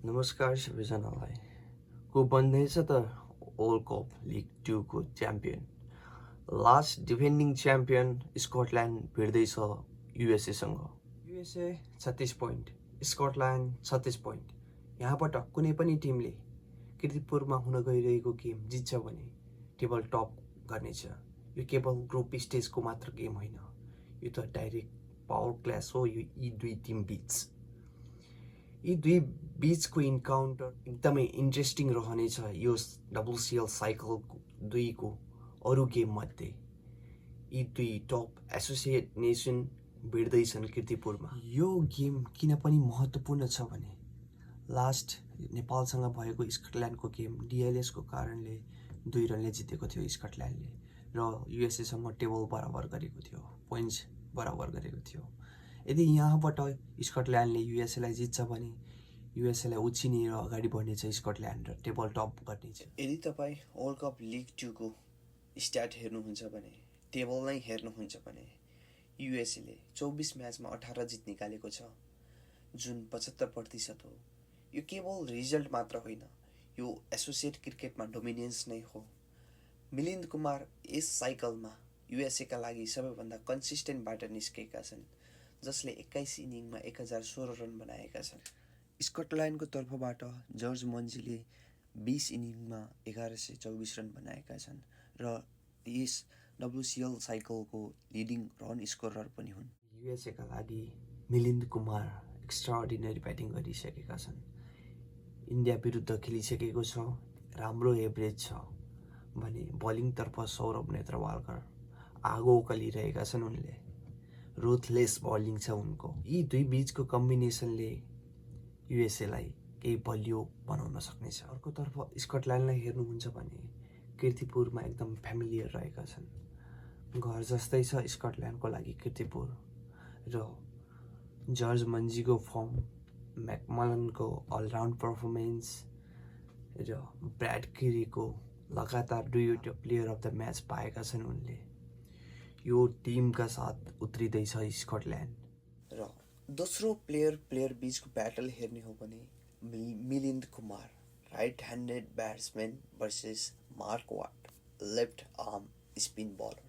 नमस्कार सबैजनालाई। को बन्दैछ त वर्ल्ड कप लिग 2 को champion. Last defending champion Scotland भिड्दैछ युएसएसँग। USA 36 point, Scotland 36 point. यहाँबाट कुनै पनि टिमले कीर्तिपुरमा हुन गइरहेको गेम जित्छ भने टेबल टप गर्नेछ। यो केवल ग्रुप स्टेजको मात्र गेम होइन, यो त डाइरेक्ट पावर क्ल्यास हो यी दुई टिम बीच। यी दुई बीचको इन्काउन्टर एकदमै इन्ट्रेस्टिङ रहनेछ यो डब्लुसिएल साइकल 2 को अरू गेम मध्ये। यी दुई टप एसोसिएट नेसन भिड्दैछन् कीर्तिपुरमा। यो गेम किन पनि महत्त्वपूर्ण छ भने लास्ट नेपालसँग भएको स्कटल्यान्डको गेम डिएलएसको कारणले 2 रनले जितेको थियो स्कटल्यान्डले र युएसएसँग टेबल बराबर गरेको थियो, पोइन्ट्स बराबर गरेको थियो। यदि यहाँबाट स्कटल्यान्डले युएसएलाई जित्छ भने युएसएलाई उछिनेर अगाडि बढ्नेछ स्कटल्यान्ड र टेबल टप गर्नेछ। यदि तपाईँ वर्ल्ड कप लिग 2 को स्ट्याट हेर्नुहुन्छ भने, टेबल नै हेर्नुहुन्छ भने युएसएले 24 म्याचमा 18 जित निकालेको छ, जुन 75% हो। यो केवल रिजल्ट मात्र होइन, यो एसोसिएट क्रिकेटमा डोमिनेन्स नै हो। मिलिन्द कुमार यस साइकलमा युएसएका लागि सबैभन्दा कन्सिस्टेन्टबाट निस्केका छन्, जसले 21 इनिङमा 1016 रन बनाएका छन्। स्कटल्यान्डको तर्फबाट जर्ज मन्जीले 20 इनिङमा 1124 रन बनाएका छन् र यस डब्लुसिएल साइकलको लिडिङ रन स्कोरर पनि हुन्। युएसएका लागि मिलिन्द कुमार एक्स्ट्राअर्डिनरी ब्याटिङ गरिसकेका छन्। इन्डिया विरुद्ध खेलिसकेको छ, राम्रो एभरेज छ भने बलिङतर्फ सौरभ नेत्रवालकर आगो उकालिरहेका छन्। उनले रुथलेस बलिङ छ उनको। यी दुई बीचको कम्बिनेसनले युएसएलाई केही बलियो बनाउन सक्नेछ। अर्कोतर्फ स्कटल्यान्डलाई हेर्नुहुन्छ भने कीर्तिपुरमा एकदम फ्यामिलियर रहेका छन्। घर जस्तै छ स्कटल्यान्डको लागि कीर्तिपुर र जर्ज मन्जीको फर्म, म्याकमलनको अलराउन्ड पर्फर्मेन्स र ब्राड केरीको लगातार 2वटा प्लेयर अफ द म्याच पाएका छन् उनले। यो टिमका साथ उत्रिँदैछ स्कटल्यान्ड। र दोस्रो प्लेयर बीचको ब्याटल हेर्ने हो भने Milind Kumar right handed batsman versus Mark Watt left arm spin bowler.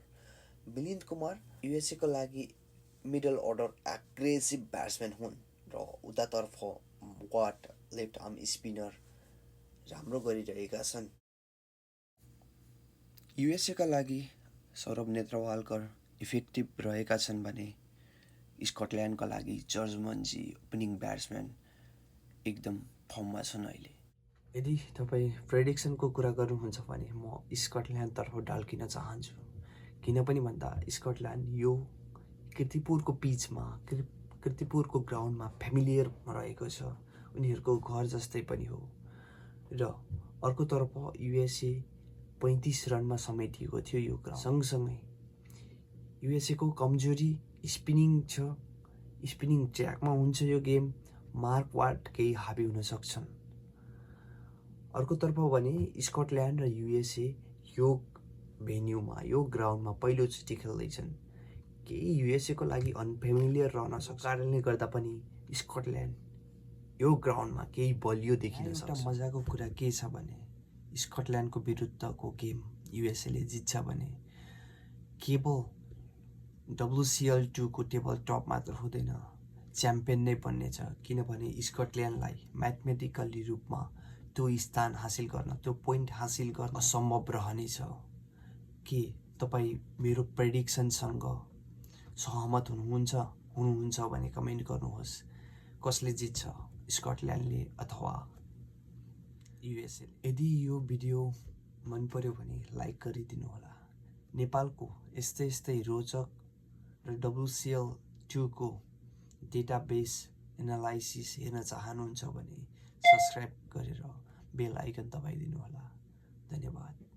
Milind Kumar युएसएको लागि मिडल अर्डर एग्रेसिभ ब्याट्सम्यान हुन् र उतातर्फ वाट लेफ्ट आर्म स्पिनर राम्रो गरिरहेका छन्। युएसएका लागि सौरभ नेत्रवालकर इफेक्टिभ रहेका छन् भने स्कटल्यान्डका लागि जर्ज मन्जी ओपनिङ ब्याट्सम्यान एकदम फर्ममा छन् अहिले। यदि तपाईँ प्रेडिक्सनको कुरा गर्नुहुन्छ भने म स्कटल्यान्डतर्फ ढल्किन चाहन्छु। किन पनि भन्दा स्कटल्यान्ड यो कीर्तिपुरको पिचमा, कीर्तिपुरको ग्राउन्डमा फ्यामिलियर रहेको छ, उनीहरूको घर जस्तै पनि हो। र अर्कोतर्फ युएसए 35 रनमा समेटिएको थियो यो ग्राउन्ड। सँगसँगै युएसएको कमजोरी स्पिनिङ छ, स्पिनिङ ट्र्याकमा हुन्छ यो गेम। मार्क वाट केही हाबी हुन सक्छन्। अर्कोतर्फ भने स्कटल्यान्ड र युएसए यो भेन्यूमा, यो ग्राउन्डमा पहिलोचोटि खेल्दैछन्। केही युएसएको लागि अनफेमिलियर रहन सक्छ, कारणले गर्दा पनि स्कटल्यान्ड यो ग्राउन्डमा केही बलियो देखिन सक्छ। एउटा मजाको कुरा के छ भने स्कटल्यान्डको विरुद्धको गेम युएसएले जित्छ भने केवल डब्लुसिएल 2 को टेबल टप मात्र हुँदैन, च्याम्पियन नै बन्नेछ। किनभने स्कटल्यान्डलाई म्याथमेटिकली रूपमा त्यो स्थान हासिल गर्न, त्यो पोइन्ट हासिल गर्न असम्भव रहनेछ। के तपाईँ मेरो प्रेडिक्सनसँग सहमत हुनुहुन्छ भने कमेन्ट गर्नुहोस्। कसले जित्छ, स्कटल्यान्डले अथवा युएसएले? यदि यो भिडियो मन पर्यो भने लाइक गरिदिनु होला। नेपालको यस्तै रोचक र डब्लुसिएल 2 को डेटाबेस एनालाइसिस हेर्न चाहनुहुन्छ भने सब्सक्राइब गरेर बेल आइकन दबाइदिनु होला। धन्यवाद।